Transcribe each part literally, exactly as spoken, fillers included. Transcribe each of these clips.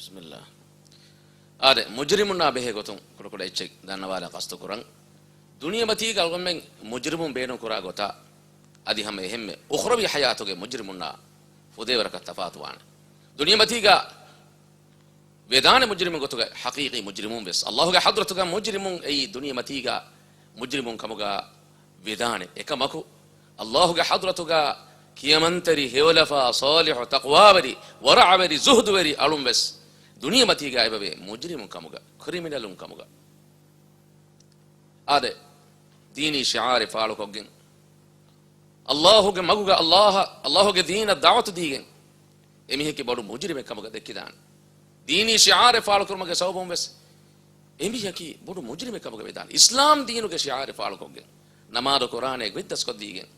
ބިސްމިއްލާ. އާދެ، މުޖްރިމުންނާ ބެހޭ ގޮތުން ކުޑަކުޑަ އެއްޗެއް ދަންނަވާލަން ޤަޞްދު ކުރަން. ދުނިޔެމަތީގަ އަޅުގަނޑުމެން މުޖްރިމުން ބޭނުން ކުރާ ގޮތާ، އަދި ހަމަ އެހެންމެ އުޚްރަވީ ޙަޔާތުގެ މުޖްރިމުންނާ ފުދޭވަރަކަށް ތަފާތުވާނެ. ދުނިޔެމަތީގަ ވެދާނެ މުޖްރިމުން ގޮތުގަ ޙަޤީޤީ މުޖްރިމުން ވެސް، ﷲގެ ޙަޟްރަތުގަ މުޖްރިމުން އެއީ ދުނިޔެމަތީގަ މުޖްރިމުން ކަމުގަ ވެދާނެ. އެކަމަކު، ﷲގެ ޙަޟްރަތުގަ ކިޔަމަންތެރި، ހެޔޮލަފާ، ޞާލިޙު، ތަޤްވާވެރި، ވަރަޢަވެރި، ޒުހުދުވެރި އަޅުން ވެސް ދުނިޔެމަތީގަ އެބަވޭ މުޖްރިމުން ކަމުގަ، ކްރިމިނަލުން ކަމުގަ. އާދެ، ދީނީ ޝިޢާރެއް ފާޅުކޮށްގެން، ﷲގެ މަގުގަ ﷲ، ﷲގެ ދީނަށް ދަޢުވަތު ދީގެން، އެމީހަކީ ބޮޑު މުޖްރިމެއް ކަމުގަ ދެއްކިދާނެ. ދީނީ ޝިޢާރެއް ފާޅުކުރުމުގެ ސަބަބުން ވެސް އެމީހަކީ ބޮޑު މުޖްރިމެއް ކަމުގަ ވެދާނެ. އިސްލާމް ދީނުގެ ޝިޢާރެއް ފާޅުކޮށްގެން، ނަމާދު ކުރާނޭ ގޮތް ދަސްކޮށްދީގެން،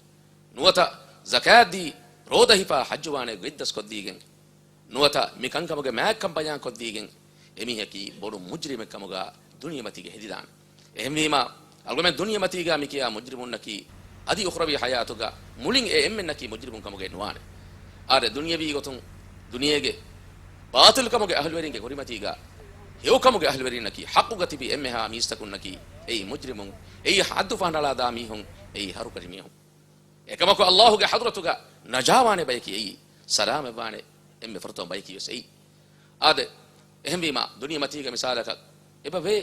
ނުވަތަ ޒަކާތް ދީ، ރޯދަ ހިފާ، ޙައްޖު ވާނޭ ގޮތް ދަސްކޮށްދީގެން، ނުވަތަ މި ކަންކަމުގެ މާތްކަން ބަޔާންކޮށްދީގެން، އެމީހަކީ ބޮޑު މުޖްރިމެއް ކަމުގަ ދުނިޔެމަތީގަ ހެދިދާނެ. އެހެންވީމާ، އަޅުގަމެން ދުނިޔެމަތީގަ މިކިޔާ މުޖްރިމުންނަކީ، އަދި އުޚްރަވީ ޙަޔާތުގަ މުޅިން އެ އެންމެންނަކީ މުޖްރިމުން ކަމުގައެއް ނުވާނެ. އާދެ، ދުނިޔަވީ ގޮތުން ދުނިޔޭގެ ބާޠިލްކަމުގެ އަހުލުވެރިންގެ ކުރިމަތީގަ ހެޔޮކަމުގެ އަހުލުވެރިންނަކީ، ޙައްޤުގަ ތިބި އެންމެހާ މީސްތަކުންނަކީ އެއީ މުޖްރިމުން، އެއީ ޙައްދު ފަހަނަޅާދާ މީހުން، އެއީ ހަރުކަށި މީހުން. އެކަމަކު، ﷲގެ ޙަޟްރަތުގަ ނަޖާވާނެ ބަޔަކީ އެއީ، ސަލާމަތްވާނެ އެންމެ ފުރަތަމަ ބަޔަކީ ވެސް އެއީ. އާދެ، އެހެންވީމާ، ދުނިޔެމަތީގަ މިސާލަކަށް އެބަ ވޭ،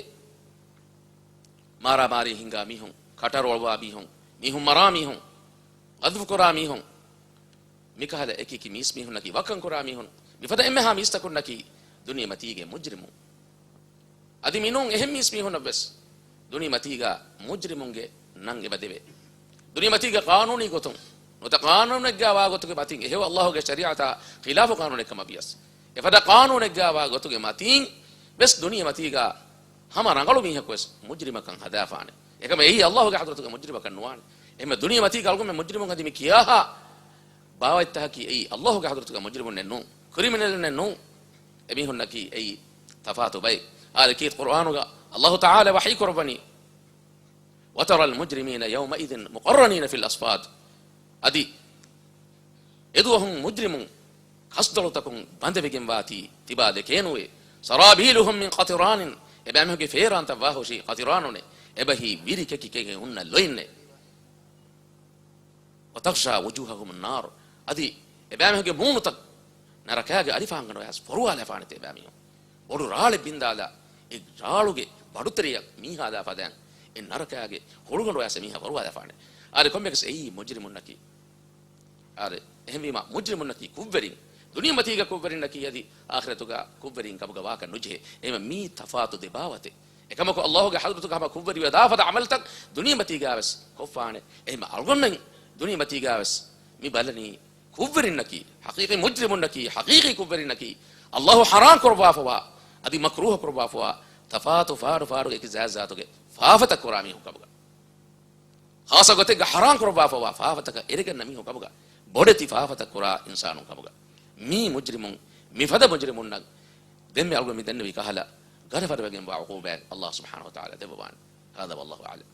މާރާމާރީ ހިންގާ މީހުން، ކަޓަރު އޮޅުވާ މީހުން، މީހުން މަރާ މީހުން، ޤަޛްފު ކުރާ މީހުން، މިކަހަލަ އެކިއެކި މީސްމީހުންނަކީ، ވައްކަން ކުރާ މީހުން، މިފަދަ އެންމެހާ މީސްތަކުންނަކީ ދުނިޔެމަތީގެ މުޖްރިމުން. އަދި މިނޫން އެހެން މީސްމީހުންނަށް ވެސް ދުނިޔެމަތީގަ މުޖްރިމުންގެ ނަން އެބަ ދެވޭ. ދުނިޔެމަތީގަ ޤާނޫނީ ގޮތުން، ނުވަތަ ޤާނޫނެއްގާ ވާ ގޮތުގެ މަތިން، އެހެޔޮ ﷲގެ ޝަރީޢަތާ ޚިލާފު ޤާނޫނެއް ކަމަށް ވިޔަސް، އެފަދަ ޤާނޫނެއްގާ ވާ ގޮތުގެ މަތީން ވެސް ދުނިޔެމަތީގަ ހަމަ ރަނގަޅު މީހަކު ވެސް މުޖްރިމަކަން ހަދާފާނެ. އެކަމަ އެއީ ﷲގެ ޙަޟްރަތުގަ މުޖްރިމަކަށް ނުވާނެ. އެހެންމެ ދުނިޔެމަތީގަ އަޅުގަނޑުމެން މުޖްރިމުން އަދި މި ކިޔާހާ ބާވަތްތަކަކީ އެއީ ﷲގެ ޙަޟްރަތުގަ މުޖްރިމުންނެއް ނޫން، ކްރިމިނަލުންނެއް ނޫން. އެމީހުންނަކީ އެއީ ތަފާތު ބައެއް. އާދެ، ކީރިތި ޤުރްއާނުގަ ﷲ ތަޢާލާ ވަޙީ ކުރައްވަނީ، وترى المجرمين يومئذ مقرنين في الأصفاد. އަދި އެދުވަހުން މުޖްރިމުން ކަސްދޮޅުތަކުން ބަނދެވިގެންވާތީ ތިބާ ދެކޭނުވޭ. سرابيلهم من قطران، އެބައިމީހުންގެ ފޭރާންތައް ވާހުށީ ޤަޠިރާނުންނޭ، އެބަހީ ވިރި ކެކި ކެކި ހުންނަ ލޮއިންނޭ. وتغشى وجوههم النار، އަދި އެބައިމީހުންގެ މޫނުތައް ނަރަކާގެ އަލިފާންގަނޑު އައިސް ފޮރުވާލާފާނެތޭ އެބައިމީހުން. ބޮޑު ރާޅެއް ބިންދާލާ، އެ ރާޅުގެ ބަޑުތެރެޔަށް މީހާ ދާ ފަދައިން އެ ނަރަކާގެ ހުޅުގަނޑު އައިސް މީހާ ފޮރުވާލާފާނެ. އާދެ، ކޮންމެއަކަސް އެއީ މުޖްރިމުންނަކީ. އާދެ، އެހެންވީމާ، މުޖްރިމުންނަކީ ކުށްވެރިން. ދުނިޔެމަތީގަ ކުށްވެރިންނަކީ އަދި އާޚިރަތުގަ ކުށްވެރިން ކަމުގަ ވާކަށް ނުޖެހޭ. އެހެންވެ މީ ތަފާތު ދެ ބާވަތެއް. އެކަމަކު، ﷲގެ ޙަޟްރަތުގަ ހަމަ ކުށްވެރިވެ ދާ ފަދަ ޢަމަލުތައް ދުނިޔެމަތީގަ ވެސް ކޮށްފާނެ. އެހެންވެ އަޅުގަނޑުމެން ދުނިޔެމަތީގަ ވެސް މި ބަލަނީ، ކުށްވެރިންނަކީ، ޙަޤީޤީ މުޖްރިމުންނަކީ، ޙަޤީޤީ ކުށްވެރިންނަކީ، ﷲ ޙަރާން ކުރައްވާފަވާ، އަދި މަކްރޫހަ ކުރައްވާފަވާ، ތަފާތު ފާޑު ފާޑުގެ އެކި ޒާތް ޒާތުގެ ފާފަތައް ކުރާ މީހުން ކަމުގަ. ޚާއްޞަ ގޮތެއްގަ ޙަރާން ކުރައްވާފަވާ ފާފަތަކަށް އެރިގަންނަ މީހުން ކަމުގަ، ބޮޑެތި ފާފަތައް ކުރާ އިންސާނުން ކަމުގަ، މީ މުޖްރިމުން، މިފަދަ މުޖްރިމުންނަށް ދެންމެ އަޅުގަނޑު މި ދެންނެވި ކަހަލަ ގަދަފަދަވެގެންވާ ޢުޤޫބާތް ﷲ ސުބްޙާނަހޫ ވަތަޢާލާ ދެއްވަވާނެ. هذا والله أعلم.